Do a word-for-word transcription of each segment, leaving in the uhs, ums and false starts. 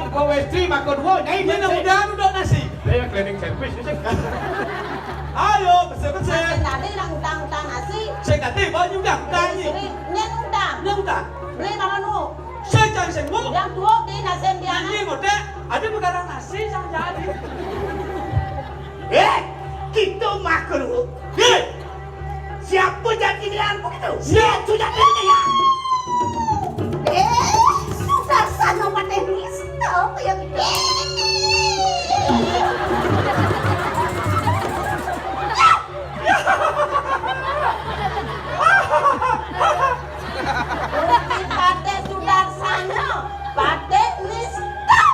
Kok wis di mako dua, nyai. Ini nang udah, udah nasi. Dia yang cleaning service, sih. Ayo, bersih-bersih. Tadi nang utang-utang nasi. Saya kata, banyak udah, tanya. Nyen utang. Nyen utang. Beli nama nu. Saya cari sembuh. Yang tua di nasi dia. Ini model, ada perkara nasi sama jadi. Eh, kita makruh. Hei, siapa jadi dengan begitu? Siapa jadi dengan? Eh, sudah sana patih nista, ya. Patih sudah sana, patih nista.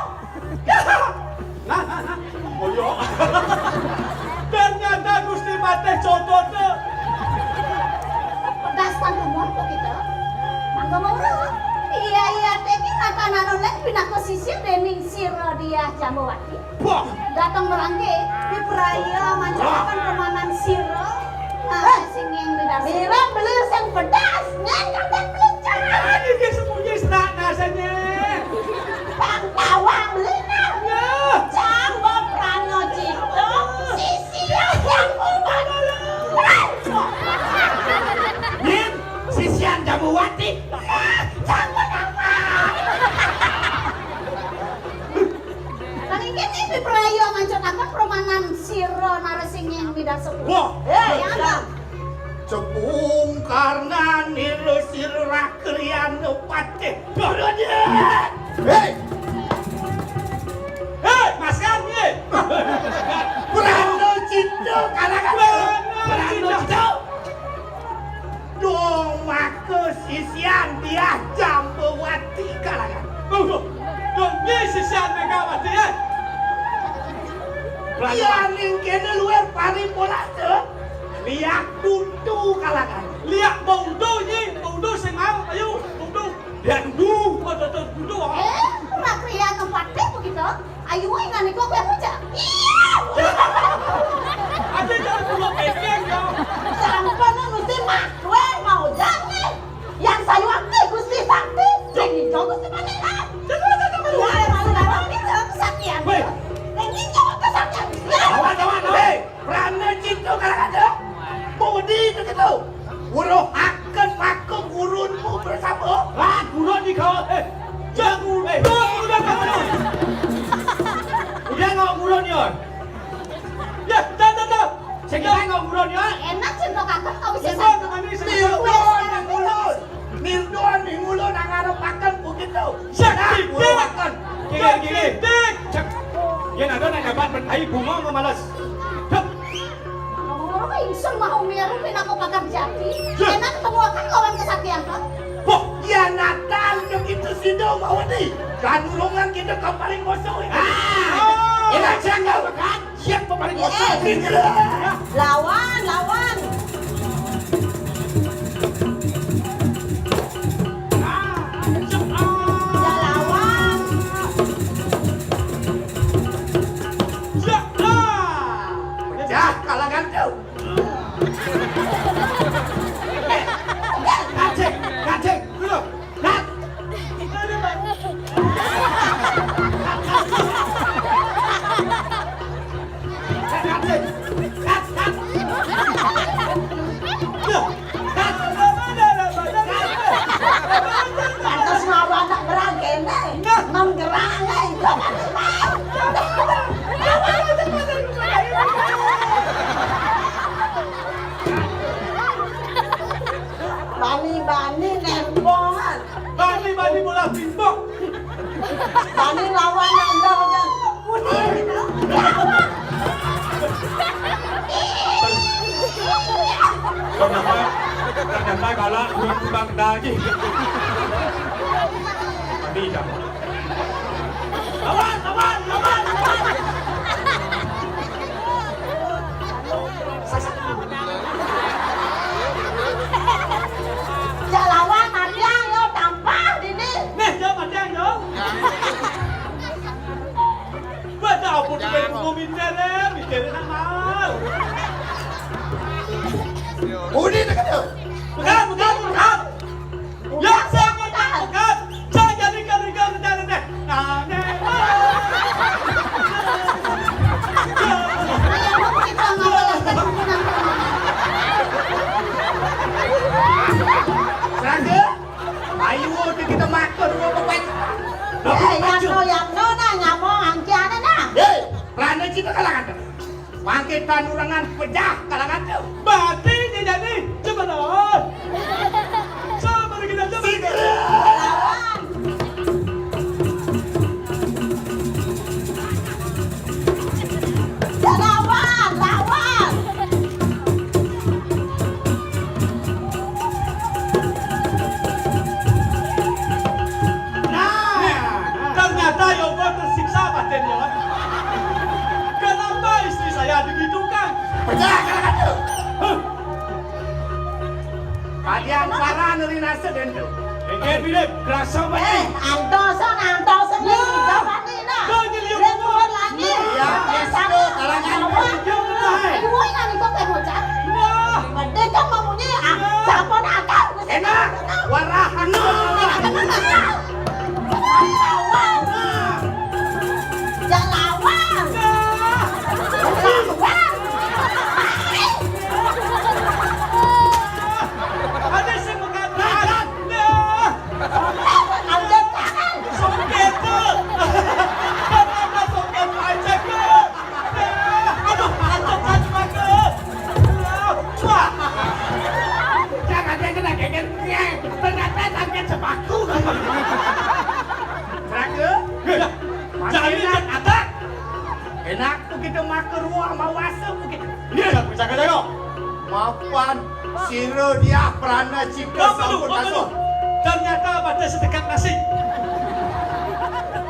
Nah, nah, nah. Oh, iya. Ternyata Gusti Patih Cototnya. Pedas tanggungan kok kita. Mangga mau. Iya, iya, teki mata nanolek pinaka sisir dening sira Diah Jambawati. Wah. Datang merangke, diperaya mancakan permanan sira. Nah, sing yang tidak. Mira beli sing pedas, nyen kata pelincahan. Ini sembunyi senak nasanya. Bang Tawang Lina. Ya. Janggo Prano Cito, sisian yang umat. Ranco. Yen sisian Jambawati. Janggo Tawang. Nanging kene iki praya ngancetaken promanan sira Narasinging Midarsa. Wah, eh, ya, Bang. Cepung karnan nira sira kriyan patih. Hei! Hei, Mas Kang, nggih. Prano Cito, kalangan. Prano Prano Cito. Cito. Dong maka sisian Diah Jambawati kalangan. Oh, dong, nggih sisian Megawati, eh. Prano. Iya, ning kene luwih paripolas, eh. Liak buntu kalangan. Liak buntu, nggih, buntu sing mau, ayo, buntu. Dan du, oh, tuh, tuh, buntu, oh. Eh, ora kriya tempat begitu. Ayu, wae ngene kok kowe aja. Iya. Ada jangan dulu pegang, ya. Sampun mesti mah kowe mau jane. Yang sayu akti Gusti Sakti, sing ijo Gusti Pangeran. Coba, coba, coba. Iya, maksud abang gitu, kesaktian. Weh. Yang ijo kesaktian. Iya. Lawan, lawan, lawan. Hei, Prana Cipta Karangada. Budi itu gitu. Weruhaken maka gurunmu bersama. Ah, gurun iki, Kak. Eh, jangan, eh, udah, udah, udah, udah. Udah, nggak gurun, ya? Ya, dah, dah, dah. Sing kira nggak gurun, ya? Enak, cinta kakak, kau bisa. Mirduan, satu. Mirduan, ning ulun. Mirduan, ning ulun, nang ngarepaken begitu. Ya, nah, tidak. Urupaken. Gigir, gigir. Tidak. Cek. Yen ada nang dapat, ayo, bunga nggak malas. Cek. Oh, ingsun mau miaru pinaka pagar jati. Ya. Enak ketemu akan lawan kesaktian, Pak. Wah, ya Natal begitu sido mau di. Kanurungan kita ke paling bosok. Ah. Enak siang, kan? Siap, Pak, paling bosok. Eh. Lawan, lawan. Ah, siap, ah. Ya, lawan. Siap, ah. Pecah kalangan tuh. Kacik, kacik, dulu. Kat. Kacik. Kat, kat. Dulu. Kat. Pantes mawon tak berang kene. Nah. Menggerang, eh. Bani-bani nempongan. Bani-bani bola pimpok. Bani lawan nandang. Ternyata, ternyata kalah dua timbang daging. Bani dah. Lawan, lawan, lawan, lawan. Ya lawan, matiang, yo, tampah dini. Nih, yo, matiang, yo. Baca apa tuh, mau mitere, mitere nang mau. Budi tekan, yo. Pegang, pegang, pegang. Ya, saya mau tangkap. Saya jadi keriga-riga. Nah, nih. Mangke tanurangan pejah kalangan tu. Mati dia jadi. Coba lawan. Coba kita coba. Ya, lawan, lawan. Nah, ternyata Yoko tersiksa batinnya. Kenapa istri saya digitukan? Pecah kalangan tu. Huh. Kalian para neri nasa dentu. Engke, Philip, kerasa. Eh, batin. Antosan, antosan ni. Wah. Dah bani nah. Dah jadi. Dia turun lagi. Ya, dia sama. Kalangan. Wah. Dia mulai. Ibu ingat ikut teh bocah. Nah. Merdeka memunyi, ah, nah. Siapa nak tahu? Enak. Warah. Nah. Lawan. Nah. Ya, lawan. Nah. Lawan. Ada sing mengatakan. Nah. Angkat tangan. Songket tu. Kenapa songket pajak tu? Aduh, angkat tangan tu. Wah. Jangan dia kena geger. Ternyata songket sepaku. Raga. Jangan enak, ada. Enak tu kita makan ruang mawasa tu kita. Ya, jaga-jaga. Mapan sira dia perana cika. Apa tu? Sampun apa tu? Kasuh. Ternyata pada sedekat nasi.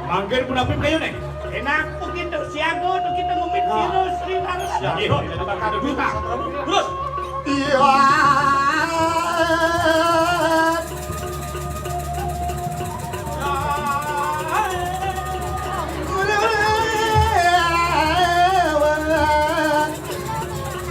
Mangkin pun apa kayu ni? Enak tu kita siaga tu kita ngumit. Nah. Sira Sri Narayana. Ya, kita bakal duta. Terus. Iya.